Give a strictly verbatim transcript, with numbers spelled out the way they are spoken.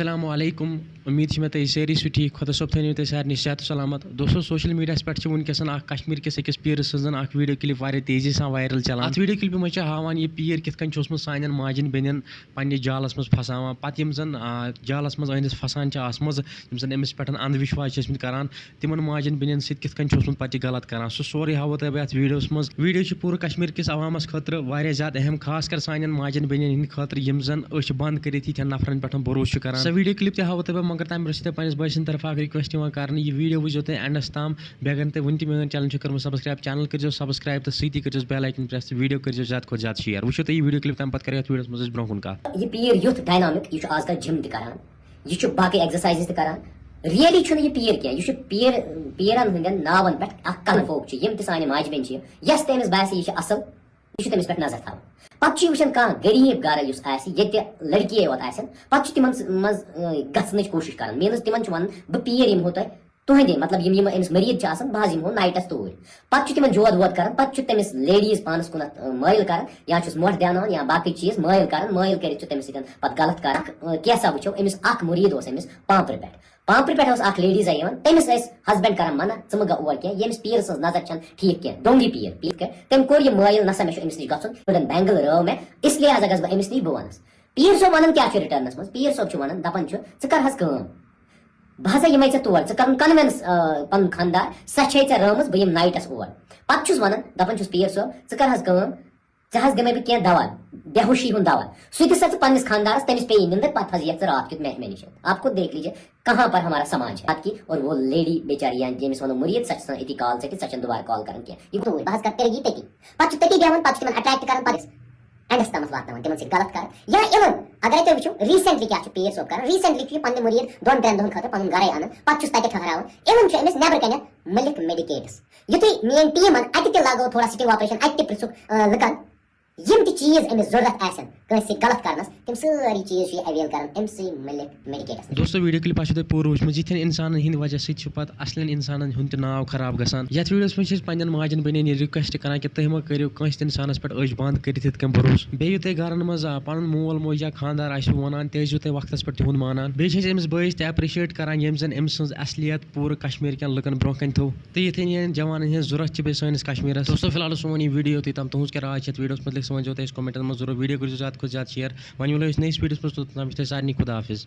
السلام علیکم، امید چھِ مےٚ تُہۍ سٲری چھِو ٹھیٖک۔ خۄدا صٲب تھٲینو تۄہہِ سارنٕے صحت و سلامت۔ دوستو، سوشل میڈیاہَس پٮ۪ٹھ چھِ وٕنکیٚس اَکھ کشمیٖرکِس أکِس پیٖرٕ سٕنٛز اَکھ ویٖڈیو کلپ واریاہ تیزی سان وایرل چلان۔ اَتھ ویٖڈیو کلپہِ منٛز چھِ ہاوان یہِ پیٖر کِتھ کٔنۍ چھُ اوسمُت سانٮ۪ن ماجٮ۪ن بیٚنٮ۪ن پننِس جالس منٛز پھساوان۔ پتہٕ یِم زن، آ، جالس منٛز أہنٛدِس پھسان چھِ آسمٕژ، یِم زن أمِس پٮ۪ٹھ اندھ وشواس چھِ ٲسمٕتۍ کران، تِمن ماجٮ۪ن بیٚنٮ۪ن سۭتۍ کِتھ کٔنۍ چھُ اوسمُت پتہٕ یہِ غلط کران۔ سُہ سورُے ہاوو تۄہہِ بہٕ اَتھ ویٖڈیوَس منٛز۔ ویٖڈیو چھِ پوٗرٕ کشمیٖر کِس عوامس خٲطرٕ واریاہ زیادٕ اہم، خاص کر سانٮ۪ن ماجٮ۪ن بیٚنٮ۪ن ہٕنٛدِ خٲطرٕ، یِم زن أچھ بنٛد کٔرِتھ یِتھٮ۪ن نفرن پٮ۪ٹھ بھروسہٕ چھُ کران۔ سۄ ویٖڈیو کلپ تہِ ہاوو تۄہہِ بہٕ، مگر تمہِ برونٛہہ چھِ تۄہہِ پننِس بٲے سٕنٛدِ طرفہٕ اکھ request یِوان کرنہٕ، یہِ ویٖڈیو وٕچھزیو تُہۍ endس تام۔ بیٚیہِ اگر نہٕ تۄہہِ وُنہِ تہِ میٲنۍ channel چھُ کٔرمٕژ subscribe، channel کٔرزیو subscribe تہٕ سۭتی کٔرزیو bell icon press تہٕ ویٖڈیو کٔرزیو زیادٕ کھۄتہٕ زیادٕ share۔ وٕچھِو تُہۍ یہِ ویٖڈیو کلپ، تمہِ پتہٕ کرو یتھ ویٖڈیوَس منٛز أسۍ برونٛہہ کُن کتھ۔ یہِ پیٖر یُتھ dynamic، یہِ چھُ آز کل gym تہِ کران، یہِ چھُ باقٕے exercises تہِ کران۔ Really چھُنہٕ یہِ پیٖر کینٛہہ، یہِ چھُ پیٖر، پیٖرن ہٕنٛدٮ۪ن ناون پٮ۪ٹھ اکھ کلہٕ فوک چھُ، یِم تہِ سانہِ ماجہِ بیٚنہِ چھِ، یۄس تہِ أمِس باسہِ یہِ چھِ اصل، یہِ چھُ تٔمِس پٮ۪ٹھ نظر تھاوان۔ پتہٕ چھُ یہِ وٕچھان کانٛہہ غریٖب گرٕ یُس آسہِ، ییٚتہِ لڑکیے یوت آسن، پتہٕ چھُ تِمن س-، منٛز، اۭں، گژھنٕچ کوٗشش کران۔ Means تِمن چھُ ونان، بہٕ پیٖر یِمہو تۄہہِ تُہنٛدے، مطلب، یِم، یِم أمِس مریٖد چھِ آسان، بہٕ حظ یِمہو nightس توٗرۍ۔ پتہٕ چھُ تِمن جود وود کران، پتہٕ چھُ تٔمِس ladies پانس کُنتھ، اۭں، مٲیِل کران، یا چھُس مۄٹھ دیاناوان، یا باقٕے چیٖز مٲیِل کران، مٲیِل کٔرِتھ چھُ تٔمِس سۭتۍ پتہٕ غلط کران۔ اۭں، کیسا وٕچھو، أمِس اکھ مریٖد اوس أمِس پامپرٕ پٮ۪ٹھ۔ پامپرٕ پٮ۪ٹھ ٲس اکھ ladies یِوان، تٔمِس ٲسۍ husband کران منع، ژٕ مہٕ گژھ اور کینٛہہ، ییٚمِس پیٖر سٕنٛز نظر چھَنہٕ ٹھیٖک کینٛہہ، ڈونٛگی پیٖر، پیٖر کٔرۍ۔ تٔمۍ کوٚر یہِ مٲیِل، نہ سا مےٚ چھُ أمِس نِش گژھُن، گۄڈَن bangle رٲو مےٚ، اس لیے ہسا گژھٕ بہٕ أمِس نِش، بہٕ وَنَس۔ پیٖر صٲب وَنان کیٛاہ چھُ returnس منٛز؟ پیٖر صٲب چھُ وَنان، دَپان چھُ، ژٕ کر حظ کٲم، بہٕ ہسا یِمَے ژےٚ تور، ژٕ کَرُن convince، آ، پَنُن خانٛدار، سۄ چھے ژےٚ رٲومٕژ، بہٕ یِمہٕ nightس اور۔ پَتہٕ چھُس وَنان، دَپان چھُس، پیٖر صٲب، ژٕ کر حظ کٲم، ژےٚ حظ دِمے بہٕ کینٛہہ دوا، بے ہوشی ہُنٛد دوا، سُہ دِ سا ژٕ پننِس خانٛدارس، تٔمِس پیٚیہِ نیٚنٛدٕر، پتہٕ حظ یِکھ ژٕ راتھ کیُتھ مےٚ، مےٚ نِش۔ آپ کو دیکھ لیجیے کہاں پر ہمارا سماج ہے۔ پتہٕ کی اور وہ lady بیچاری، یا ییٚمِس ونو مُریٖد، سۄ چھِ آسان أتی call ژٔٹِتھ، سۄ چھَنہٕ دُبارٕ call کران کینٛہہ۔ یہِ گوٚو بہٕ حظ کرٕ تیٚلہِ یی تٔتی۔ پتہٕ چھُ تٔتی بیٚہوان، پتہٕ چھُ تِمن attract کران پتہٕ endس تامَتھ واتناوان، تِمن سۭتۍ غلط کران۔ یا even اگرے تُہۍ وٕچھِو recently کیٛاہ چھُ پیٖر صٲب کران، recently چھُ یہِ پننہِ مُریٖد دۄن ترٛٮ۪ن دۄہن خٲطرٕ پنُن گرے انان، پتہٕ چھُس تتہِ ٹھہراوان۔ Even چھُ أمِس نٮ۪برٕ کنٮ۪تھ ملک میڈیکیٹس۔ یُتھُے میٲنۍ teamن اتہِ تہِ لگٲو تھوڑا sting operation، اتہِ تہِ پرژھُکھ، آ، لُکن، یِم تہِ چیٖز أمِس ضروٗرت آسن کٲنٛسہِ سۭتۍ غلط کرنس، تِم سٲری چیٖز چھُ یہِ avail کران أمۍ سٕے ملک میڈیکیٹس نِش۔ دوستو، ویٖڈیو کلپ آسیو تۄہہِ پوٗرٕ وٕچھمٕژ۔ یِتھٮ۪ن انسانن ہٕنٛدِ وجہ سۭتۍ چھُ پتہٕ اصلٮ۪ن انسانن ہُنٛد تہِ ناو خراب گژھان۔ یتھ ویٖڈیوس منٛز چھِ أسۍ پننٮ۪ن ماجن بیٚنٮ۪ن یہِ request کران کہِ تُہۍ مہ کٔرِو کٲنٛسہِ تہِ انسانس پٮ۪ٹھ أچھ بنٛد کٔرِتھ یِتھ کٔنۍ بھروسہٕ۔ بیٚیہِ یُتھُے گرن منٛز، آ، پنُن مول موج یا خانٛدار آسِوٕ ونان، تہِ ٲسِو تُہۍ وقتس پٮ۪ٹھ تِہُنٛد مانان۔ بیٚیہِ چھِ أسۍ أمِس بٲیِس تہِ appreciate کران، ییٚمۍ زن أمۍ سٕنٛز اصلیت پوٗرٕ کشمیٖر کٮ۪ن لُکن برونٛہہ کنہِ تھوٚو۔ تہٕ یِتھے یِہنٛدٮ۪ن جوانن ہٕنٛز ضروٗرت چھِ بیٚیہِ سٲنِس کشمیٖرس۔ دوستو، فی الحال اوس سون یہِ ویٖڈیو یُتُے تام۔ تُہٕنٛز کیٛاہ راے چھِ یَتھ ویٖڈیوَس مُتعلِق، سُہ ؤنۍزیو تُہۍ اَسہِ commentن منٛز ضروٗر۔ ویٖڈیو کٔرۍزیو زیادٕ کھۄتہٕ زیادٕ share۔ وۄنۍ مِلو أسۍ نٔیِس ویٖڈیوَس منٛز، توٚتام چھِ تۄہہِ سارنٕے خۄدا حافظ۔